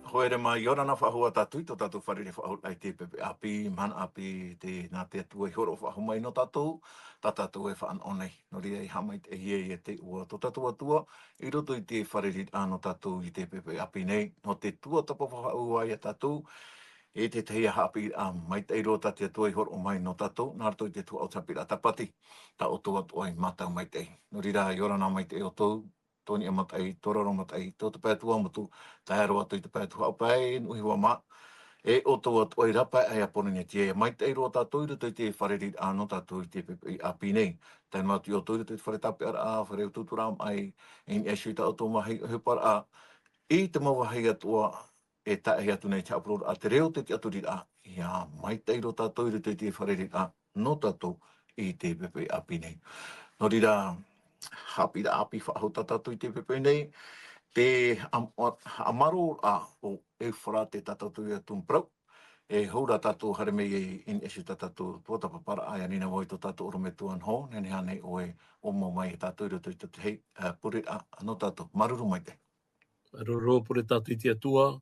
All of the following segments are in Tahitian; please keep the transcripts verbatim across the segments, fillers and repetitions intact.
Haere mai, ʻia ora na faʻahou tātou i tō tātou fārerei faʻahou i te pepe ʻāpī, mahana ʻāpī, tē, nā te Atua i hōroʻa faʻahou mai nō tātou, tā tātou e fānaʻo nei. Nō reira, e haʻamaitaʻihia e te ʻua tō tātou Atua, i roto i te fārereiraʻa nō tātou i te pepe ʻāpī nei, nō te tuatāpapa faʻahou ia tātou, e te tahi haʻapiʻiraʻa maitaʻi roa tā te Atua i hōroʻa mai nō tātou, nā roto i te tuhaʻa o te haʻapiʻiraʻa Tāpati, tā ʻoutou atoʻa e mātau maitaʻi. Nō reira, ʻia ora na maitaʻi ʻoutou, tō niʻa mataʻi, tō raro mataʻi, tō te pae atu ā motu, tae roa atu i te pae atu haʻapae, e nui hua mā, e ʻoutou atoʻa i rāpae aʻe iā Pōrīnetia, e maitaʻi roa tātou i roto i te fārereiraʻa nō tātou i te pepe ʻāpī nei. Tae noa atu ia ʻoutou i roto i te fare tāpeʻaraʻa, fare utuuturaʻa maʻi, i niʻa iho i tā ʻoutou mau ʻohiparaʻa, i te mau vāhi atoʻa, e tae atu nei te haʻapurororaʻa, te reo, te tiʻaturiraʻa, ʻia maitaʻi roa tātou i roto i te fārereiraʻa nō tātou i te pepe ʻāpī nei. Nō reira, haʻapiʻiraʻa ʻāpī faʻahou tā tātou i te pepe nei, te haʻam-, haʻamāuruururaʻa o Eufarate tā tātou ia tumu parau, e hou rā tātou haere mai i niʻa iho i tā tātou tuatāpaparaʻa, ʻia ani na vau i tō tātou ʻorometua Noho, nehenehe ānei ʻoe ʻo mau mai ia tātou i roto i tō te hei, ā, pureraʻa nō tātou. Māuruuru maitaʻi. Māuruuru, pure tātou i te Atua,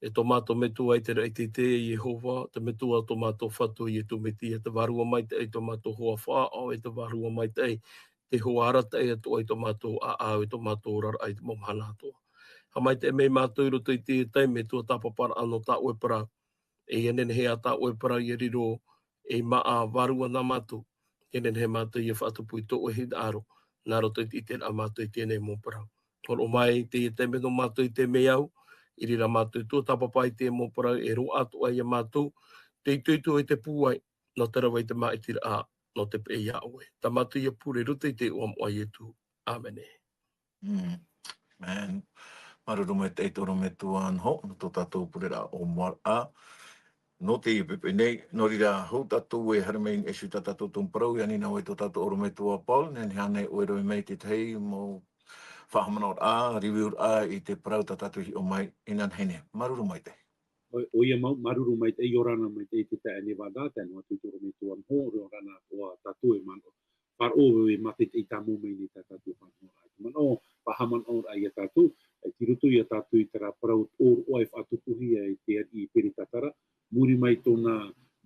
e tō mātou Metua i te raʻi teitei, e Iehova, te Metua o tō mātou Fatu, Iesu Mesia, te Vārua Maitaʻi, tō mātou hoa faʻaʻao, e te Vārua Maitaʻi, te hoa arataʻi atoʻa i tō mātou ʻāʻau, e tō mātou oraraʻa i te mau mahana atoʻa. Haʻamaitaʻi mai mātou i roto i teie taime, tuatāpaparaʻa nō tā ʻoe parau. E ʻia nehenehe ā tā ʻoe parau ʻia riro ei māʻa vārua nā mātou, ʻia nehenehe mātou ʻia faʻatupu i tō ʻoe hinaʻaro, nā roto i te ʻiteraʻa mātou i teie nei mau parau. Hōroʻa mai i teie taime nō mātou i te mea au, i reira mātou e tuatāpapa i teie mau parau, e roaʻa atoʻa ia mātou, te itoito e te pūai, nō te rave i te māʻitiraʻa, nō te peʻe iā ʻoe. Tā mātou ia pure i roto i te iʻoa moʻa o Iesu. ʻĀmene. Mm. Amen. Māuruuru maitaʻi tō ʻorometua Noho, nō tō tātou pureraʻa ʻōmuaraʻa. Nō teie pepe nei, nō reira, hou tātou e haere mai i niʻa iho i tā tātou tumu parau, ʻia ani na vau i tō tātou ʻorometua Paul, nehenehe ānei ʻoe e rave mai i te tahi mau faʻahaʻamanaʻoraʻa, review-raʻa i te parau tā tātou i hiʻo mai inanahi nei. Māuruuru maitaʻi. ʻO, ʻoia mau, māuruuru maitaʻi, ʻia ora na maitaʻi i te taeaʻe Nevada, tae noa atu i tō ʻorometua Noho, ʻia ora na atoʻa tātou e manaʻo. Faʻaroʻo e mātaʻitaʻi tāmau mai nei tā tātou faʻanahoraʻa. Te manaʻo, faʻahaʻamanaʻoraʻa ia tātou, e tei roto ia tātou i terā parau ʻōroʻa e faʻatupuhia e te ariʻi Peretatara, muri mai tōna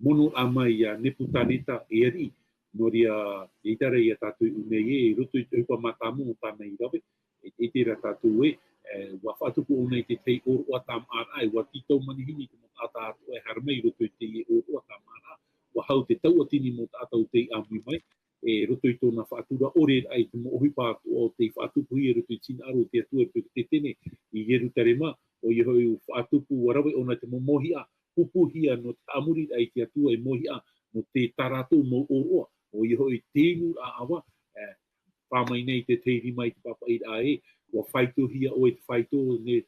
monoraʻa mai iā Nepukaneta e ariʻi, nō reira, ʻeita rā ia tātou i ʻō nei ē, i roto i te ʻohipa mātāmua o tāna i rave, e, e ʻite ra tātou ē, e, ʻua faʻatupu ʻōna i te tahi ʻōroʻa tāmāʻaraʻa, e ʻua tītau manihini te mau taʻata atoʻa e haere mai i roto i teie ʻōroʻa tāmāʻaraʻa, ʻua hau te tauatini mau taʻata o tei ʻāmui mai, e roto i tōna faʻatura ʻore raʻa i te mau ʻohipa atoʻa o tei faʻatupuhia i roto i te hinaʻaro o te Atua e Peretatene i Ierutarema, ʻoia hoʻi ʻua faʻatupu, ʻua rave ʻōna te mau mauhaʻa, pūpūhia nō te haʻamoriraʻa i te Atua, e mauhaʻa nō te, tā rātou mau ʻōroʻa, ʻoia hoʻi te inu rāʻau, e, pā mai nei te tahi rima i te pāpaʻiraʻa ē, ʻua faitohia ʻoe i te faito, nē,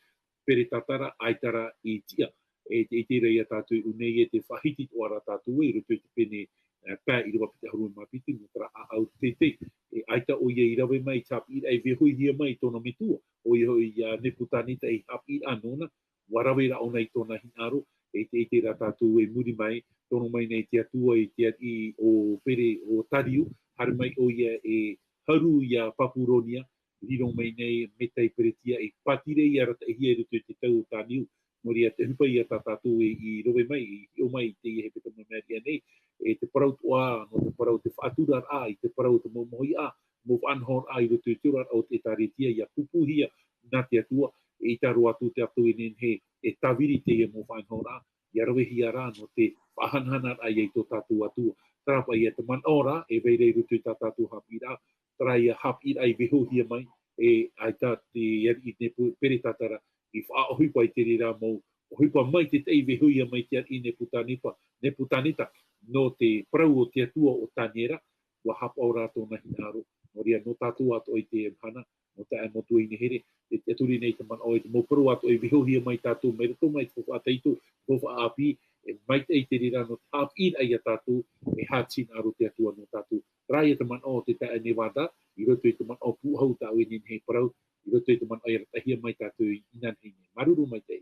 Peretatara, ʻaita rā i tiʻa. E te, ʻite ra ia tātou i ʻō nei ē, te faʻahiti atoʻa ra tātou ē, i roto i te pene, e, pae ʻīrava piti ʻahuru mā piti, nō terā ʻāʻau teitei. E ʻaita ʻoia i rave mai, i te haʻapiʻiraʻa i vaihohia mai i tōna metua, ʻoia hoʻi iā Nepukaneta i haʻapiʻiraʻa nōna, ʻua rave rā ʻōna i tōna hinaʻaro, e te, ʻite ra tātou ē, muri mai, tono mai nei te Atua i te ariʻi o Pere, o Tariu, haere mai ʻoia e haru iā Papuronia, riro mai nei Meda Peretia, e pātireia arataʻihia i roto i te tau o Taniu, nō reira te ʻohipa ia tā tātou e, i rave mai, i hiʻo mai i teie hepetoma i maʻiri aʻe nei, e te parau atoʻa, nō te parau te faʻaturaraʻa, i te parau te mau mauhaʻa, mau faʻanahoraʻa i roto i te oraraʻa o te ʻĒtārētia, ʻia pūpūhia nā te Atua, e ʻaita roa atu tātou e nehenehe, e tāviri teie mau faʻanahoraʻa, ʻia ravehia rā nō te faʻahanahanaraʻa ia i tō tātou Atua. Terā paʻi ia te manaʻo ra, e vai ra i roto i tā tātou haʻapiʻiraʻa, terā ia haʻapiʻiraʻa i vaihohia mai, e ʻaita te ariʻi Nepu-, Peretatara, i faʻaʻohipa i te reira mau ʻohipa mai te tahi i vaihohia mai te ariʻi Nepukanepa-, Nepukaneta, nō te parau o te Atua o Taniera, ʻua haʻapaʻo rā tōna hinaʻaro, nō reira nō tātou atoʻa i teie mahana, nō taeaʻe mau tuahine here, e tiʻaturi nei te manaʻo e te mau parau atoʻa i vaihohia mai tātou, mai roto mai te faufaʻa tahito, te faufaʻa ʻāpī, e maitaʻi te reira nō te haʻapiʻiraʻa ia tātou, e haʻahinaʻaro te Atua nō tātou. Terā ia te manaʻo o te taeaʻe Nevada, i roto i te manaʻo pūʻohu tā ʻoe e nehenehe e parau, i roto i te manaʻo e arataʻihia mai tātou inanahi nei. Māuruuru maitaʻi.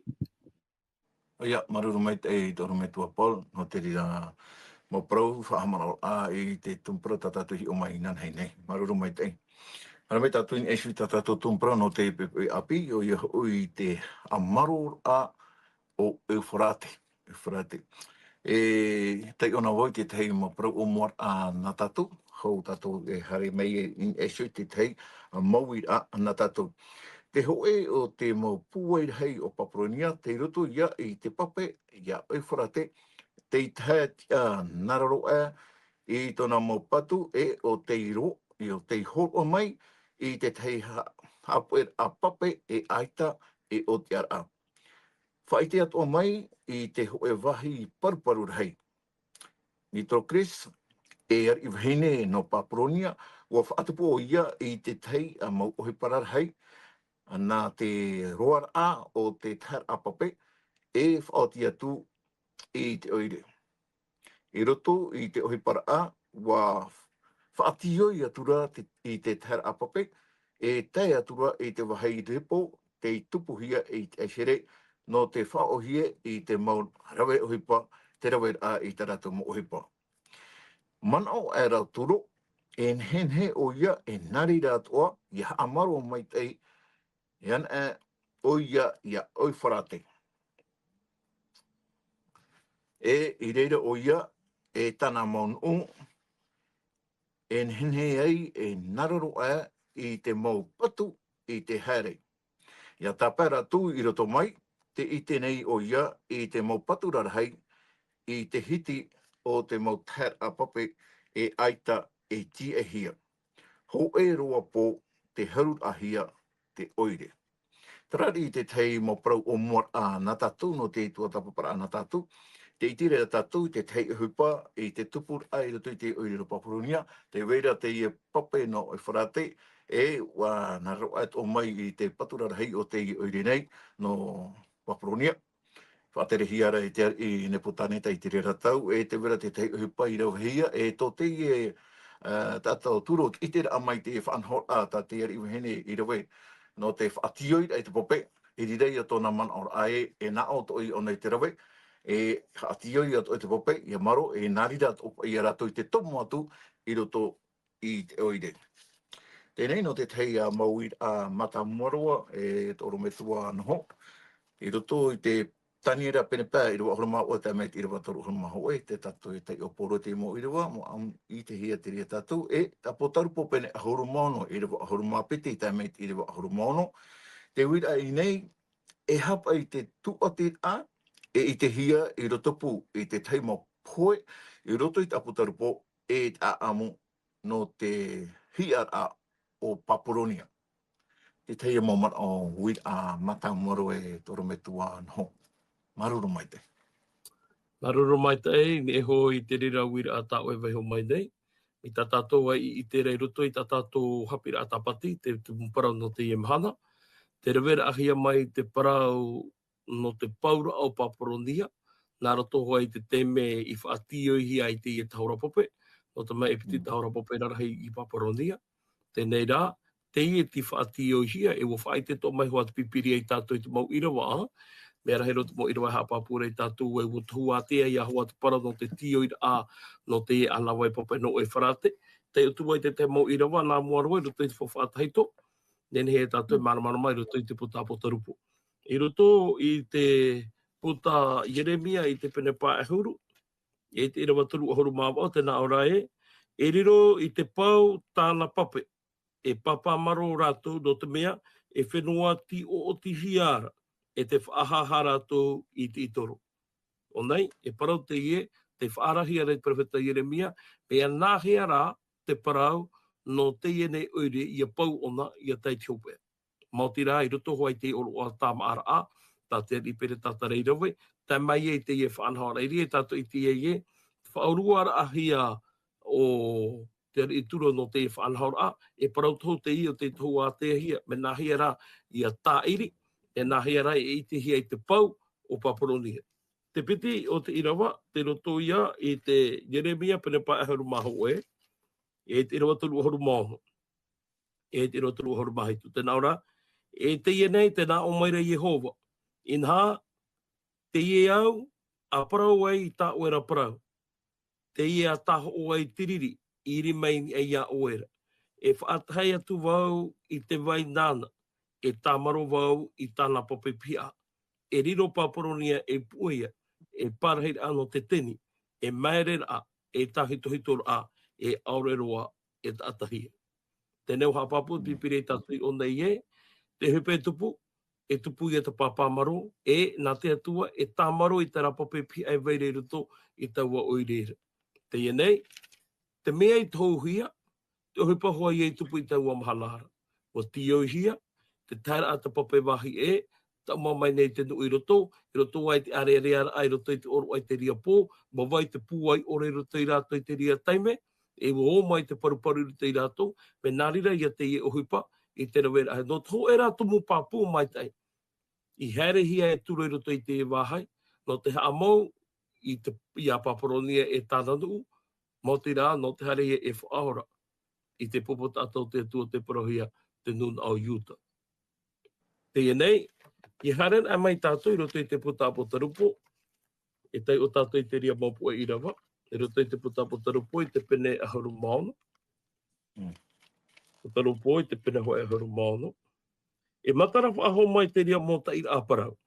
ʻOia, māuruuru maitaʻi tō ʻorometua Paul, nō te reira mau parau faʻahaʻamanaʻoraʻa i te tumu parau tā tātou i hiʻo mai inanahi nei. Māuruuru maitaʻi. Haere mai tātou i niʻa iho i tā tātou tumu parau nō te pepe ʻāpī, ʻoia hoʻi te haʻamāuruururaʻa o Euphrates. Euphrates. E taiʻo na vau i te tahi mau parau ʻōmuaraʻa nā tātou, hou tātou e haere mai e, e ʻite i te tahi mau uiraʻa nā tātou. Te hōʻē o te mau pūai rahi o Papuronia, tei roto ia i te pape, ia Euphrates, tei tahatia nā raro aʻe i tōna mau patu e ʻo tei ro, i ʻo tei hōroʻa mai i te tahi ha-, haʻapuʻeraʻa pape e ʻaita e ʻōtiʻaraʻa. Faʻaʻite atoʻa mai i te hōʻē vāhi paruparu rahi. Nitocris, e ariʻi vahine nō Papuronia, ua faʻatupu ʻoia i te tahi mau ʻohipa rarahi, nā te roaraʻa o te taheraʻa pape, e faʻaoti atu i te ʻoire. I roto i te ʻohiparaʻa, ua faʻatīoi atu ra te, i te taheraʻa pape, e tae atu ra i te vāhi repo, tei tupuhia i te ʻaihere, nō te faʻaʻōhie i te mau rave ʻohipa, te raveraʻa i tā rātou mau ʻohipa. Manaʻo aʻera ʻo Turo, e nehenehe ʻoia, e nā reira atoʻa, ia haʻamāuruuru maitaʻi, e ana ʻoia ia Euphrates. E i reira ʻoia, e tāna mau nuʻu, e nehenehe ai, e nā raro aʻe i te mau patu i te haere. Ia tāpae rātou i roto mai, tē ʻite nei ʻoia i te mau patu rarahi, i te hiti o te mau taheraʻa pape e ʻaita e tīaʻihia. Hōʻē roa pō te haruraʻahia te ʻoire. Terā riʻi te tahi mau parau ʻōmuaraʻa nā tātou, nō te tuatāpaparaʻa nā tātou. Tē ʻite ra tātou i te tahi ʻohipa, i te tupuraʻa i roto i te ʻoire nō Papuronia, tē vai ra teie pape nō Euphrates, e ua nā raro aʻe atoʻa mai i te patu rarahi o teie ʻoire nei nō Papuronia. Faʻaterehia ra e te ariʻi Nepukaneta i te reira tau, e tē vai ra te tahi ʻohipa i ravehia, e tō teie, ā, taʻata ʻo Turo, ʻiteraʻa mai te faʻanahoraʻa tā te ariʻi vahine i rave, nō te faʻatīoiraʻa i te pape, i reira ia tōna manaʻoraʻa ē, e nā ʻō atoʻa ʻōna i te rave, e faʻatīoi atoʻa i te pape, ia marō, e nā reira atoʻa ia rātou i te tomo atu i roto i te ʻoire. Teie nei nō te tahi, ā, mau uiraʻa mātāmua roa, e te ʻorometua Noho. I roto i te Taniera pene pae, ʻīrava ʻahuru mā ua, tae mai te ʻīrava toru ʻahuru mā hōʻē, tē tātou e taiʻo pauroa i te mau ʻīrava, ʻua ʻitehia te reira tātou, e te Apotarupo pene ʻahuru mā ono, ʻīrava ʻahuru mā piti, tae mai te ʻīrava ʻahuru mā ono. Te uiraʻa i ʻō nei, e haʻapaʻo i te tūʻatiraʻa, e ʻitehia i rotopū i te tahi mau pohe, i roto i te Apotarupo, e te ʻāʻamu nō te hiʻaraʻa o Papuronia. Te tahi mau manaʻo uiraʻa mātāmua roa e te ʻorometua Noho. Māuruuru maitaʻi. Māuruuru maitaʻi, nehenehe i te reira uiraʻa tā ʻoe e vaiiho mai nei. I tā tātou ā i, i terā i roto i tā tātou haʻapiʻiraʻa tāpati, te, te parau nō teie mahana. Tē raveraʻahia mai te parau nō te pauraʻa o Papuronia, nā roto hoʻi i te taime i faʻatīoihia ai teie tahora pape, nō te mea e piti Mm. tahora pape rarahi i Papuronia. Teie rā, teie tei faʻatīoihia, e ʻua faʻaʻite atoʻa mai hoʻi te Pīpīria ia tātou i te mau ʻīrava, mea rahi roa te mau ʻīrava e haʻapāpū ra ia tātou, e ʻua tohu ātea ia hoʻi te parau nō te tīoiraʻa, nō teie ʻānāvai pape nō Euphrates. Taiʻo atu vau i te tahi mau ʻīrava, nā mua roa, i roto i te Faʻaʻohipa tahito, nehenehe tātou e Mm. māramarama i roto i te puta Apotarupo. I roto i te puta Ieremia i te pene pae ʻahuru, i te ʻīrava toru ʻahuru mā vaʻu, tē nā ʻō ra ē, e riro i te pau tāna pape, e pāpā marō rātou, nō te mea, e fenua tīʻoʻotihia ra, e tē faʻahaʻahaʻa rātou i te ʻītoro. ʻO nei, e parau teie, tē faʻaarahia ra e te perofeta Ieremia, mea nāhea rā te parau nō teie nei ʻoire ʻia pau ʻōna, ʻia tae i te hopeʻa. Maoti rā, i roto hoʻi i te ʻōroʻa tāmāʻaraʻa, tā te ariʻi Peretātara i rave, tae mai ai teie faʻanahoraʻa, i reira tātou i teie, faʻaʻoruaraʻahia ʻo te ariʻi Turo nō teie faʻanahoraʻa, e parau tohu teie ʻo tē tohu āteahia, mea nāhea rā ʻia tāʻiri, e nāhea rā e ʻitehia i te pau o Papuronia. Te piti o te ʻīrava, tei roto ia i te Ieremia pene pae ʻahuru mā hōʻē, e te ʻīrava toru ʻahuru mā ono. E te ʻīrava toru ʻahuru mā hitu. Tē nā ʻō ra, e teie nei, tē nā ʻō mai ra Iehova. Inaha, teie au, a parau ai i tā ʻoe ra parau. Teie a tāhoʻo ai te riri, i ʻiri mai nei ia ʻoe ra. E faʻatahi atu vau i te vai nāna, e tāmarō vau i tāna pape pihaʻa. e riro Paparonia e puʻe ia, e pārahiraʻa nō te teni, e māereraʻa, e tāhitohitoraʻa, e ʻaore roa e taʻatahia. Teie ʻoe haʻapāpū, mm, pīpīria tātou i ʻō nei ē, te ʻohipa e tupu, e tupu ia te pāpāmaro, e nā te Atua, e tāmaro i terā pape pihaʻi e vai ra i roto i taua ʻoire ra. Teie nei, te mea i tohuhia, te ʻohipa hoʻi ia i tupu i taua mahana ra. ʻUa tīoihia, te taeraʻa te pape vāhi ē, taʻuma mai nei te nuʻu i roto, i roto ai te ʻārearea raʻa, i roto i te ʻōroʻa i te reira pō, ʻua vai te pūai ʻore i roto ia rātou i te reira taime, e ʻua ō mai te paruparu i roto ia rātou, mea nā reira ia teie ʻohipa, i te rave rahi. Nō te hōʻē rā tumu pāpū maitaʻi. I haerehia e Turo i roto i te vāhi, nō te haʻamau i te, ia Paparonia e tāna nuʻu, maoti rā, nō te haerehia e faʻaora i te pupu taʻata o te Atua tei parauhia te nūnaʻa o Iuta. Teie nei, e haere mai tātou i roto i te puta Apotarupo, e taiʻo tātou i te reira mau puʻe ʻīrava, i roto i te puta Apotarupo i te pene ʻahuru mā ono. Mm. Apotarupo i te pene hoʻi ʻahuru mā ono. E matara faʻahou mai te reira mau taʻiraʻa parau.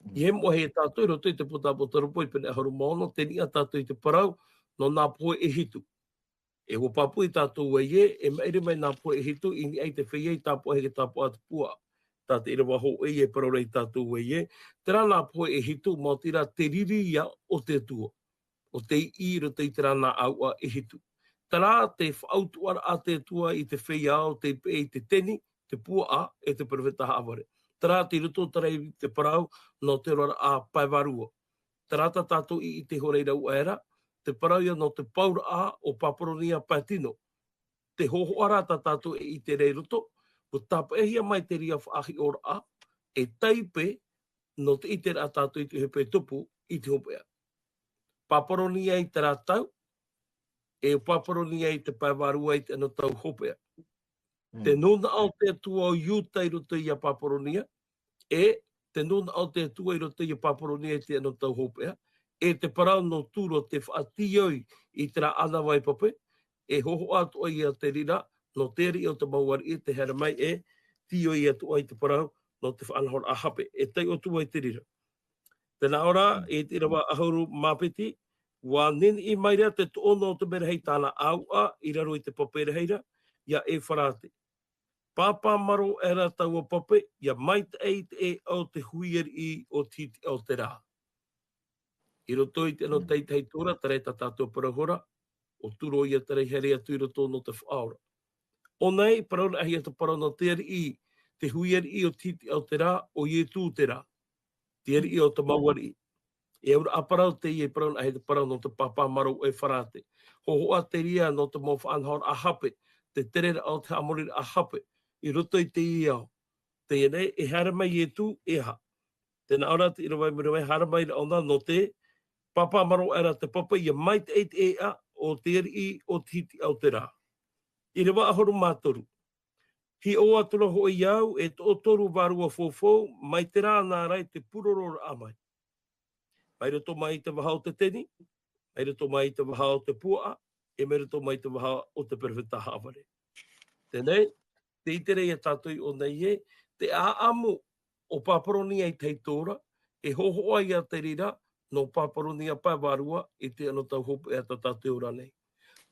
Mm. I hea moʻa e tātou i roto i te puta Apotarupo i te pene ʻahuru mā ono, tei niʻa tātou i te parau, nō nā pohe e hitu. E ʻua pāpū ia tātou ē, e maʻiri mai nā pohe e hitu, i niʻa i te feiā i tāpaʻo hia e tāpaʻo te puaʻa. Tā te ʻīrava hōʻē e parau ra ia tātou ē, terā nā pohe e hitu, maoti rā te riri ia o te Atua. ʻO tei ʻī i roto i terā nā ʻāuʻa e hitu. Terā te faʻautuʻaraʻa a te Atua i te feiā ʻo tei peʻe i te teni, te puaʻa, e te peropheta haʻavare. Terā tei roto terā i te parau, nō te oraraʻa pae vārua. Terā tā tātou i ʻite iho ra i rāua aʻera, te parau ia nō te pauraʻa o Paparonia pae tino. Te hōhoʻa rā tā tātou e ʻite ra i roto, ʻua tāpeʻahia mai te reira faʻahiʻoraʻa, e taipe, nō te ʻiteraʻa tātou i te ʻohipa e tupu, i te hopeʻa. Paparonia i terā tau, e Paparonia i te pae vārua i te anotau hopeʻa. Mm. Te nūnaʻa o te Atua o Iuta i roto ia Paparonia, e te nūnaʻa o te Atua i roto ia Paparonia i te anotau hopeʻa, e te parau nō Turo te faʻatīoi i terā ʻānāvai pape, e hōhoʻa atoʻa ia te reira, nō te ariʻi o te mau ariʻi, tē haere mai e tīoi atoʻa i te parau, nō te faʻanahoraʻa hape, e taiʻo atu ai te reira. Tē nā ʻō ra, i te ʻīrava ʻahuru mā piti, ʻua niniʻi mai ra te toʻono o te merahi i tāna ʻāuʻa, i raro i te pape rahi ra, ia Efarate. Pāpāmaro aʻera taua pape, ʻia maitaʻi te ʻēʻa o te hui ariʻi o te hitiʻa o te rā. I roto i te anotau i te Apotarupo, terā tā tātou parau ra, ʻo Turo ia terā i haere atu i roto nō te faʻaora. ʻO nei, parauraʻahia te parau nō te ariʻi, te hui ariʻi o te hitiʻa o te rā, ʻo Ietu terā. Te ariʻi o te mau ariʻi. E auraʻa parau teie, parauraʻahia te parau nō te pāpāmaro o Efarate. Hōhoʻa te reira nō te mau faʻanahoraʻa hape, te tereraʻa o te haʻamoriraʻa hape, i roto i teie ao. Teie nei, e haere mai Ietu, e aha. Tē nā ʻō ra te ʻīrava i muri mai, haere mai ra ʻōna nō te pāpāmaro aʻera te pape, ʻia maitaʻi te ʻēʻa o te ariʻi o te hitiʻa o te rā. ʻĪrava ʻahuru mā toru. Hiʻo atu ra hoʻi au e toʻotoru vārua fofou, mai terā nā ra i te purororaʻa mai. Mai roto mai i te vaha o te teni, mai roto mai i te vaha o te puaʻa, e mai roto mai i te vaha o te peropheta haʻavare. Teie nei, tē ʻite ra ia tātou i ʻō nei ē, te ʻāʻamu o Paparonia i te ora, e hōhoʻa ia te reira, nō Paparonia pae vārua i te anotau hopeʻa tā tātou e ora nei.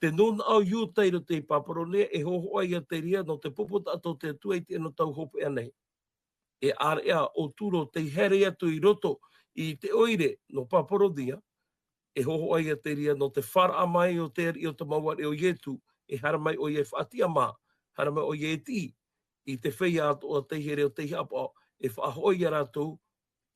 Te nūnaʻa o Iuta i roto i Paparonia, e hōhoʻa ia te reira, nō te pupu taʻata o te Atua i te anotau hopeʻa nei. E ʻāreʻa ʻo Turo tei haere atu i roto i te ʻoire nō Paparonia, e hōhoʻa ia te reira nō te fāraʻa mai o te ariʻi o te mau ariʻi ʻo Ietu, e haere mai ʻoia e faʻatiʻamā, haere mai ʻoia e tiʻi, i te feiā atoʻa tei here ʻo tei haʻapaʻo, e faʻahoʻi ia rātou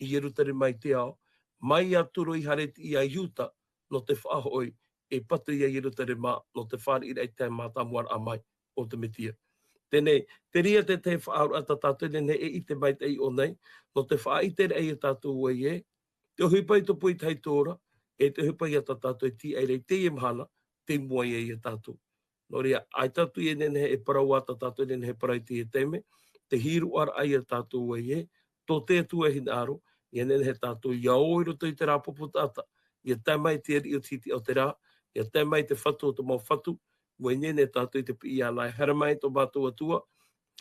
i Ierutarema i te ao, mai ia Turo i haere tiʻi ia Iuta, nō te faʻahoʻi, e patu ia Ierutarema, nō te fāriʻiraʻa i te mātāmuaraʻa mai o te Mesia. Teie nei, te reira te tahi faʻaauraʻa tā tātou e nehenehe e ʻite maitaʻi i ʻō nei, nō te faʻaʻiteraʻa ia tātou ē, te ʻohipa i tupu i te Apotarupo, e te ʻohipa ia tā tātou e tīaʻi ra i teie mahana, tei mua ia ia tātou. Nō reira, ʻaita atu e nehenehe e parau ā tā tātou e nehenehe e parau i teie taime, te hīroʻaraʻa ia tātou ē, tō te Atua e hinaʻaro, ʻia nehenehe tātou ʻia ō i roto i terā pupu taʻata, ʻia tae mai te ariʻi o te hitiʻa o te rā, ʻia tae mai te fatu o te mau fatu, ʻua nehenehe tātou i te piʻi iāna, e haere mai tō mātou Atua,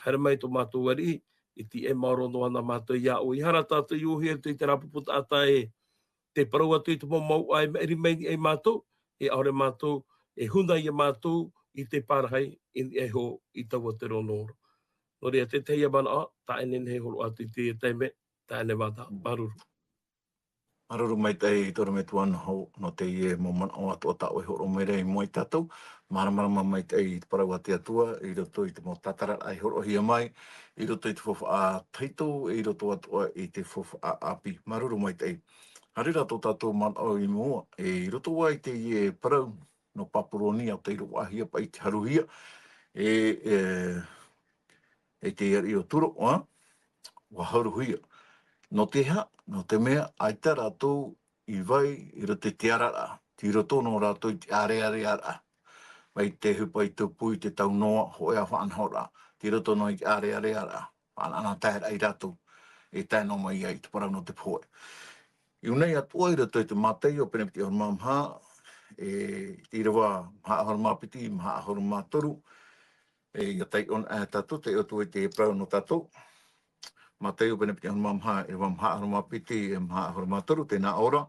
haere mai tō mātou ariʻi, i te ʻē maoro noa na mātou iā ʻoe. ʻEiaha rā tātou i ʻōhie i te rāpapaʻo taʻata e te parau atu i te mau mouʻa e maʻiri mai nei mātou, e ʻaore mātou, e huna ia mātou i te parahi i niʻa iho i taua te rono ora. Nō reira, te tahi ia manaʻo, taʻa ʻē nei e hōroʻa atu i te taime, taʻa ʻē nei vata, māuruuru. Māuruuru maitaʻi i tō ʻoe metua noho, nō teie mau manaʻo atoʻa tā ʻoe e hōroʻa mai ra i mua ia tātou, māramarama maitaʻi i te parau a te Atua, i roto i te mau tātararaʻa i hōroʻahia mai, i roto i te faufaʻa tahito, e i roto atoʻa i te faufaʻa ʻāpī. Māuruuru maitaʻi. Haere rā tō tātou manaʻo i mua, e i roto ā i teie parau nō Papuronia, ʻo tei roaʻahia paʻi te haruhia, e, e, e te ariʻi o Turo, ā, ʻua haruhia. Nō te aha, nō te mea, ʻaita rātou i vai i roto i te araraʻa, tei roto noa rātou i te ʻārearearaʻa. Mai te hupa i tupu i te tau noa, hōʻē ā faʻanahoraʻa, tei roto noa i te ʻārearearaʻa, faʻanahoraʻa taeraʻa ia rātou, e tae noa mai ai i te parau nō te pohe. I ʻō nei atoʻa i roto i te Mātaio pene piti ʻahuru mā maha, e, te ʻīrava maha ʻahuru mā piti, maha ʻahuru mā toru, e, ʻia taiʻo anaʻe tātou, taiʻo atu i te parau nō tātou. Mātaio pene piti ʻahuru mā maha, ʻīrava maha ʻahuru mā piti, e maha ʻahuru mā toru, tē nā ʻō ra,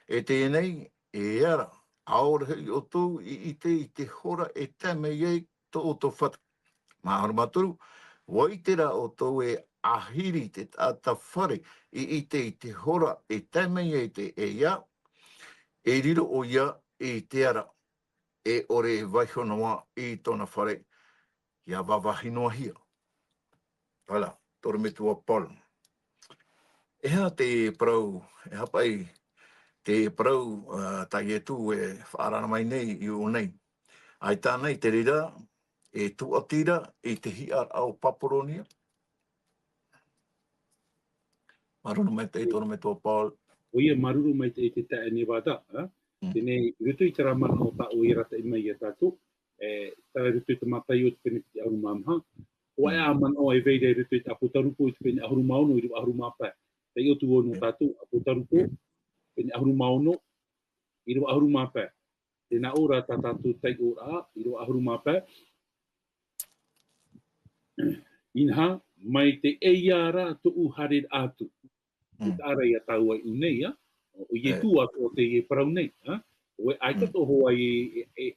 e teie nei, e ara, ʻaore hoʻi ʻoutou i ʻite i te hora e tae mai ai tō ʻoutou fatu. Maha ʻahuru mā toru, ʻua ʻite rā ʻoutou e ʻāhiri te taʻata fare i ʻite i te hora e tae mai ai te ʻeiā, e riro ʻoia i te ara, e ʻore e vaiiho noa i tōna fare, ʻia vāvāhi noa hia. Voilà, tō ʻoe metua Paul. E aha te parau, e aha paʻi te parau, ā, tā Ietu e faʻaara mai nei i ʻō nei. ʻAita ānei te reira, e tūʻati ra i te hiʻaraʻa o Papuronia? Māuruuru maitaʻi tō ʻoe metua Paul. ʻOia, māuruuru maitaʻi te taeaʻe Nevada, ā? Mm. Teie, i roto i terā manaʻo tā ʻoe i arataʻi mai ia tātou, e, terā i roto i te Mātaio te pene piti ʻahuru mā maha. ʻO ʻoe ā manaʻo e vai ra i roto i te Apotarupo i te pene ʻahuru mā ono, ʻīrava ʻahuru mā pae. Taiʻo atu vau nō tātou, Apotarupo, pene ʻahuru mā ono, ʻīrava ʻahuru mā pae. Tē nā ʻō ra tā tātou taiʻoraʻa, ʻīrava ʻahuru mā pae. Inaha, mai te ʻeiā ra tōʻu haereraʻa atu. Mm. Te taʻa ra ia tāua i ʻō nei, ā? ʻO Ietu atoʻa teie e parau nei, ā? ʻOe, ʻaita tō hoa e, e, e,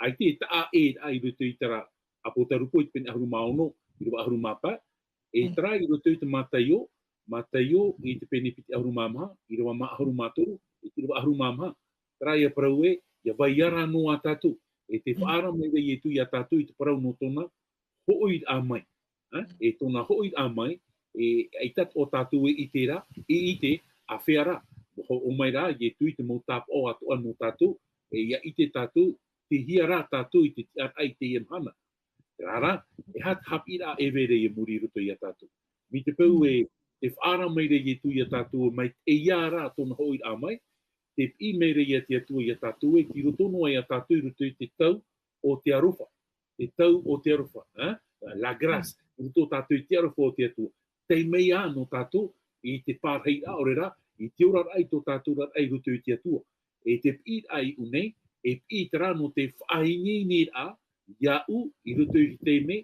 ʻaita e taʻa ʻē ra i roto i terā Apotarupo i te pene ʻahuru mā ono, ʻīrava ʻahuru mā pae, e terā i roto i te Mātaio, Mātaio i te pene piti ʻahuru mā maha, ʻīrava maha ʻahuru mā toru, e te ʻīrava ʻahuru mā maha. Terā ia parau ē, ʻia vai ara noa tātou, e tē faʻaara mai ra Ietu ia tātou i te parau nō tōna hoʻiraʻa mai. Ā, e tōna hoʻiraʻa mai, e, ʻaita atoʻa tātou e ʻite ra, e ʻite, āfea rā, hōroʻa mai ra Ietu i te mau tāpaʻo atoʻa nō tātou, e ʻia ʻite tātou, tei hea rā tātou i te tiʻaraʻa i teie mahana. Terā rā, e aha te haʻapiʻiraʻa e vai ra i muri i roto ia tātou. Mai te peu ē, tē faʻaara mai ra Ietu ia tātou mai te ʻeiā ra tōna hoʻiraʻa mai, tē piʻi mai ra ia te Atua ia tātou ē, tei roto noa ia tātou i roto i te tau o te aroha. Te tau o te aroha, ā? La grâce, i roto tātou i te aroha o te Atua. Tei mai ā nō tātou i te parahiraʻa, ʻaore rā, i te oraraʻa i tō tātou oraraʻa i roto i te Atua. E te piʻiraʻa i ʻō nei, e piʻi terā nō te faʻaineineraʻa iāʻu i roto i te taime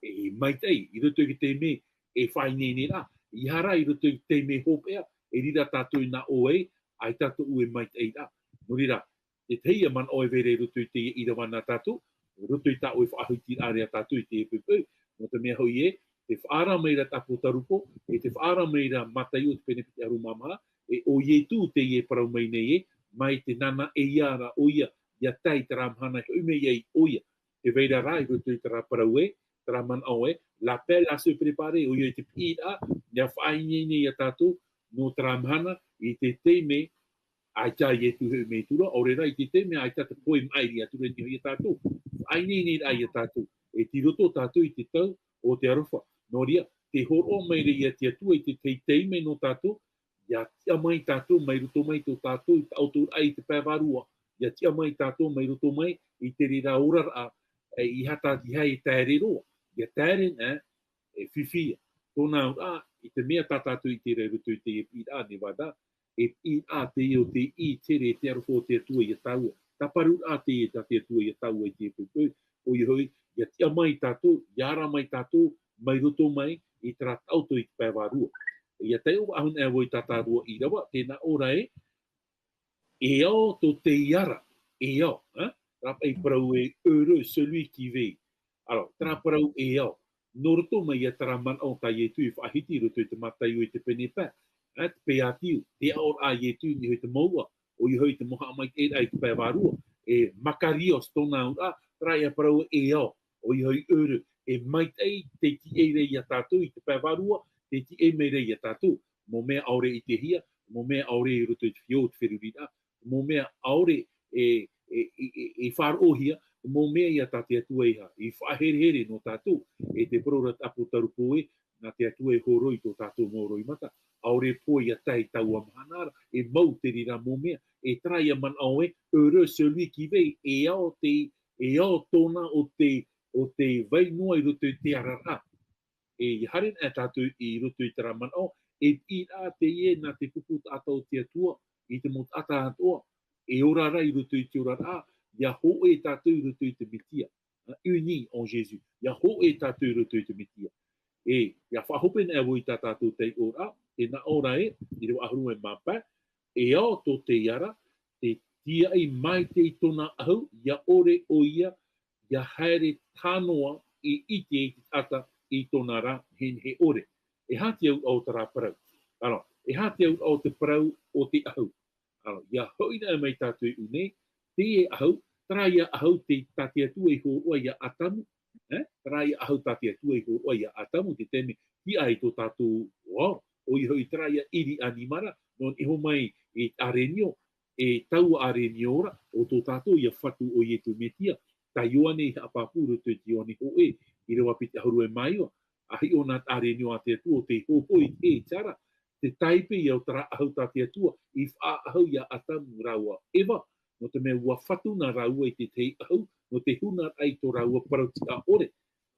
e maitaʻi, i roto i te taime e faʻaineineraʻa, ʻeiaha rā i roto i te taime hopeʻa, e reira tātou i nā ʻō ai, ʻaita tōʻu e maitaʻiraʻa. Nō reira, te tahi ia manaʻo e vai ra i roto i teie ʻīrava nā tātou, i roto i tā ʻoe faʻahitiraʻa ra ia tātou i teie poʻipoʻi, nō te mea hoʻi ē, tē faʻaara mai ra te Apotarupo, e tē faʻaara mai ra Mātaio te pene piti ʻahuru mā maha, e ʻo Ietu teie e parau mai nei ē, mai te nānā ʻeiā ra ʻoia, ʻia tae i terā mahana e hoʻi mai ai ʻoia. Tē vai ra rā i roto i terā parau ē, terā manaʻo ē, l'appel à se préparer, ʻoia i te piʻiraʻa, ʻia faʻaineine ia tātou, nō terā mahana, i te taime, ʻaita Ietu e hoʻi mai atu ra, ʻaore rā i te taime, ʻaita te pohe maʻiri atu ra i niʻa ia tātou. Faʻaineineraʻa ia tātou, e tei roto tātou i te tau o te aroha. Nō reira, tē hōroʻa mai ra ia te Atua i te tahi taime nō tātou, ʻia tiʻa mai tātou mai roto mai tō tātou i taʻotoraʻa i te pae vārua, ʻia tiʻa mai tātou mai roto mai i te reira oraraʻa, e, ʻeiaha tā, ʻeiaha e taere roa, ʻia taere, e, e fifi ia. Tōna auraʻa, i te mea tā tātou i ʻite ra i roto i teie piʻiraʻa, Nevada, e piʻiraʻa teie o te ʻī tere e te aroha o te Atua ia tāua. Tāparuraʻa teie tā te Atua ia tāua i teie poʻipoʻi, ʻoia hoʻi, ia tiʻa mai tātou, ia ara mai tātou, mai roto mai i terā taʻoto i te pae vārua. Ia taiʻo faʻahou anaʻe vau i tā tātou ʻīrava, tē nā ʻō ra ē, e ao tō tei ara, e ao, hein? Terā paʻi parau ē, heureux celui qui veille. Alors, terā parau e ao. Nō roto mai ia terā manaʻo tā Ietu i faʻahiti i roto i te Mataio i te pene pae, hein, te Beatitude, te aʻoraʻa a Ietu i niʻa i te mouʻa, ʻoia hoʻi te mau haʻamaitaʻiraʻa i te pae vārua, e makarios tōna auraʻa, terā ia parau e ao, ʻoia hoʻi heureux, e maitaʻi tei tiʻa ra ia tātou i te pae vārua, tei tiʻa mai ra ia tātou, mau mea ʻaore i ʻitehia, mau mea ʻaore i roto i te feiā o te feruriraʻa, mau mea ʻaore e, e, e, e, e faʻaroʻohia, mau mea ia tā te Atua i ha, i faʻaherehere nō tātou, e tē parau ra te ʻāpōsetolo Paula ē, nā te Atua e hōroʻa i tō tātou mau roimata, ʻaore e pohe ia tae i taua mahana ra, e mau te reira mau mea, e terā ia manaʻo ē, heureux celui qui veille, e ao te, e ao tōna o te, o te vai noa i roto i te araraʻa. E ia haere anaʻe tātou i roto i terā manaʻo, e piʻiraʻa teie nā te pupu taʻata o te Atua, i te mau taʻata atoʻa, e ora ra i roto i te oraraʻa, ia hōʻē tātou i roto i te Mesia. Hein, unis en Jésus. Ia hōʻē tātou i roto i te Mesia. E, ia faʻahope anaʻe vau i tā tātou taiʻoraʻa, tē nā ʻō ra ē, ʻīrava ʻahuru mā pae, e ao tō tei ara, tē tiaʻi maitaʻi tōna ʻahu, ia ʻore ʻoia, ia haere tānoa i ʻite i te taʻata i tōna ra nehenehe ʻore. E aha te auraʻa o terā parau? Alors, e aha te auraʻa o te parau o te ʻahu? Alors, ia hoʻi anaʻe mai tātou i ʻō nei, teie ʻahu, terā ia ʻahu te, tā te Atua i hōroʻa ia Atamu, eh? Terā ia ʻahu tā te Atua i hōroʻa ia Atamu, te taime i tiʻa ai tō tātou, wow, ʻoia hoʻi terā ia ʻiri ʻanimara, nō niʻa iho mai i te ʻarenio, e taua ʻarenio ra, ʻo tō tātou ia Fatu ʻo Ietu Mesia, tā Ioane i haʻapāpū i roto i te Ioane hōʻē, ʻīrava piti ʻahuru mā iva, a hiʻo nā te ʻarenio a te Atua ʻo tei hoʻi i te hētiara, te tāipe ia o terā ʻahu tā te Atua i faʻaʻahu ia Atamu rāua ʻo Eva, nō te mea ʻua fatu na rāua i te tahi ʻahu, nō te huna ai tō rāua parau tiʻa ʻore.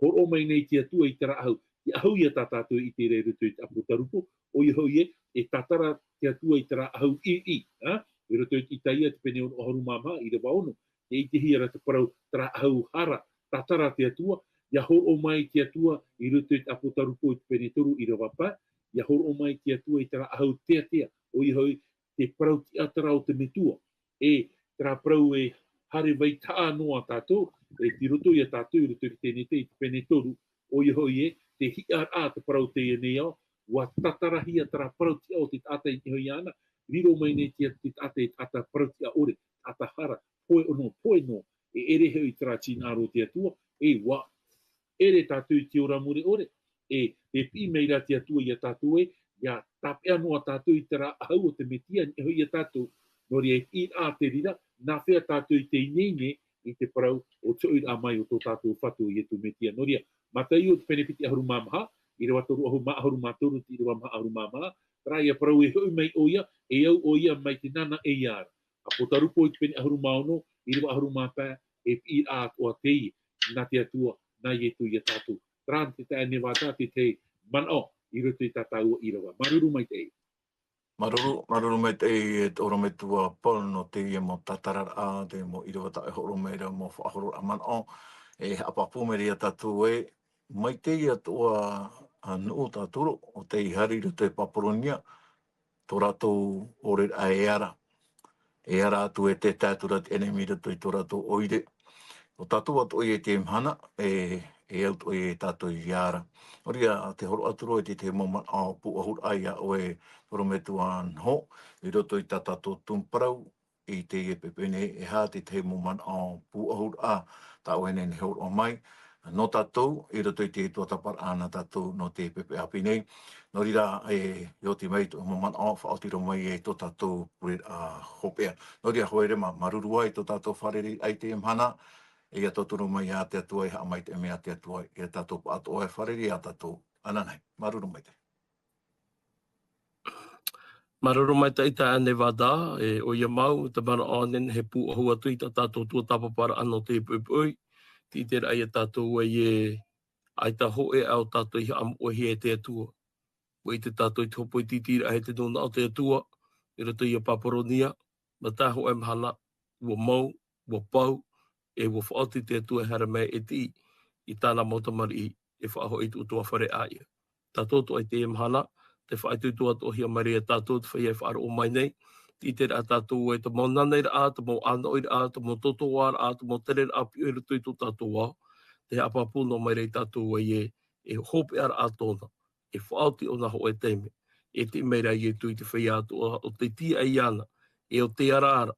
Hōroʻa mai nei te Atua i terā ʻahu, te ʻahu ia tā tātou i ʻite ra i roto i te ʻApotarupo, ʻoia hoʻi ē, e tātara te Atua i terā ʻahu ʻī, ʻī, ha? I roto i te Itaia, te pene ono ʻahuru mā maha, ʻīrava ono, tē ʻitehia ra te parau terā ʻahu hara, tātara te Atua, ia hōroʻa mai te Atua i roto i te ʻApotarupo i te pene toru ʻīrava pae, ia hōroʻa mai te Atua i terā ʻahu teatea, ʻoia hoʻi te parau tiʻatara o te Metua. E terā parau e haere vai taʻa noa tātou, e tei roto ia tātou i roto i te Tenete i te pene toru, ʻoia hoʻi ē, te hiʻaraʻa te parau teie nei ao, ʻua tātarahia terā parau tiʻa o te taʻata i niʻa iho iāna, riro mai nei te, te taʻata e taʻata parau tiʻa ʻore, taʻata hara, pohe ʻōnoʻa, pohe noa, e ʻere hoʻi terā tī hinaʻaro o te Atua, e ʻua ʻere tātou i te ora mure ʻore, e, e piʻi mai ra te Atua ia tātou ē, ia tāpeʻa noa tātou i terā ʻahu o te Mesia, i niʻa iho ia tātou, nō reira e piʻiraʻa te reira, nāfea tātou i tei ineine i te parau o te hoʻiraʻa mai o tō tātou Fatu ʻo Ietu Mesia. Nō reira, Mataio te pene piti ʻahuru mā maha, ʻīrava toru ʻahuru mā, ʻahuru mā toru, te ʻīrava maha ʻahuru mā maha, terā ia parau e hoʻi mai ʻoia, e au ʻoia mai te nānaʻeia ra. ʻApotarupo i te pene ʻahuru mā ono, ʻīrava ʻahuru mā pae, e piʻiraʻa atoʻa teie, nā te Atua, nā Ietu ia tātou. Terā te taeaʻe Nevada, te tahi manaʻo i roto i tā tāua ʻīrava. Māuruuru maitaʻi. Māuruuru, māuruuru maitaʻi e te ʻorometua Paul nō teie mau tātararaʻa, te mau ʻīrava tā ʻoe e hōroʻa mai ra, mau faʻahororaʻa manaʻo, e haʻapāpū mai ra ia tātou ē, mai teie atoʻa, ā, nuʻu tātou, ʻo tei haere i roto i Papuronia, tō rātou ʻoreraʻa e ara. E ara atu e te tae atu ra te ʻenemi i roto i tō rātou ʻoire. ʻO tātou atoʻa i teie mahana, e, e au atoʻa ia tātou i ara. Nō reira, tē hōroʻa atu ra i te, te mau manaʻo pūʻohuraʻa ia ʻoe, te ʻorometua Noho, i roto i tā tātou tumu parau, i teie poʻipoʻi nei, e aha te tahi mau manaʻo pūʻohuraʻa tā ʻoe e nehenehe e hōroʻa mai, nō tātou, i roto i te tuatāpaparaʻa nā tātou nō te poʻipoʻi ʻāpī nei. Nō reira, e, e oti mai tō mau manaʻo, faʻaoti roa mai e tō tātou pureraʻa hopeʻa. Nō reira, haere mai, māuruuru ā i tō tātou fārereiraʻa i teie mahana, e ia tauturu mai ia te Atua, e haʻamaitaʻi mai ia te Atua, ia tātou pāʻatoʻa e fārerei ia tātou ananahi. Māuruuru maitaʻi. Māuruuru maitaʻi taeaʻe Nevada, e, ʻoia mau, te manaʻo e nehenehe e pūʻohu atu i tā tātou tuatāpaparaʻa nō teie poʻipoʻi, tē ʻite ra ia tātou ē, ʻaita hōʻē ā ʻo tātou i haʻamoʻehia e te Atua. ʻUa ʻite tātou i te hōpoi tītīraʻa e te nūnaʻa o te Atua, i roto ia Papuronia, ma taua hōʻē mahana, ʻua mau, ʻua pau, e ʻua faʻaoti te Atua e haere mai e tiʻi. i tāna mau tamariʻi e faʻahoʻi i te ʻutuāfare ʻāiʻa. Tātou atoʻa i teie mahana, te faʻaitoito atoʻahia mai ra ia tātou te feiā e faʻaroʻo mai nei, te ʻiteraʻa tātou e te mau nanairaʻa, te mau ʻānoʻiraʻa, te mau tōtōʻaraʻa, te mau tereraʻa piʻo i roto i tō tātou ao, te haʻapāpū noa mai ra ia tātou ē, e hopeʻaraʻa tōna, e faʻaoti ʻōna hōʻē taime, e tiʻi mai ra Ietu i te feiā atoʻa, ʻo tei tīaʻi iāna, e ʻo tei araara,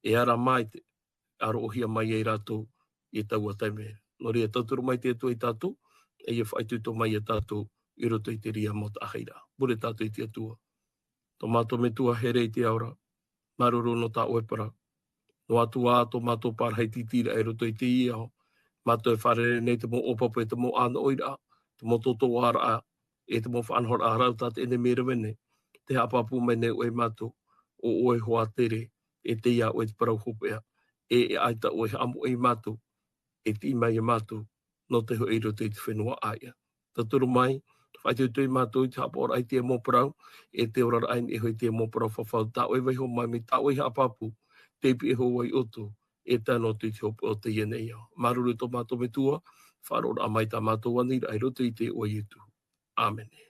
e ara maitaʻi, ʻa roʻohia mai ai rātou i taua taime. Nō reira, tauturu mai te Atua ia tātou, e ia faʻaitoito mai ia tātou i roto i te reira mau taʻahiraʻa. Pure tātou i te Atua. Tō mātou Metua here i te ao ra, māuruuru nō tā ʻoe parau. Noa atu ā tō mātou parahi tītīraʻa i roto i teie ao, mātou e fārerei nei te mau ʻōpāpū e te mau ʻānoʻiraʻa, te mau tōtōʻaraʻa, e te mau faʻanahoraʻa rau tā te ʻenemi e rave nei, te haʻapāpū mai nei ʻoe ia mātou, ʻo ʻoe hoʻi tere, e tei iā ʻoe te parau hopeʻa, e, e ʻaita ʻoe e haʻamoʻe ia mātou, e tiʻi mai ia mātou, nō te hoʻi i roto i te fenua ʻāiʻa. Tauturu mai, faʻaitoito ia mātou i te haʻapaʻoraʻa i teie mau parau, e te oraraʻa i niʻa iho i teie mau parau fafau, tā ʻoe e vaiiho mai mai, tā ʻoe e haʻapāpū, tei pihaʻi iho ā ia ʻoutou, e tae noa atu i te hopeʻa o teie nei ao. Māuruuru tō mātou Metua, faʻaroʻoraʻa mai tā mātou aniraʻa i roto i te iʻoa o Ietu. ʻĀmene.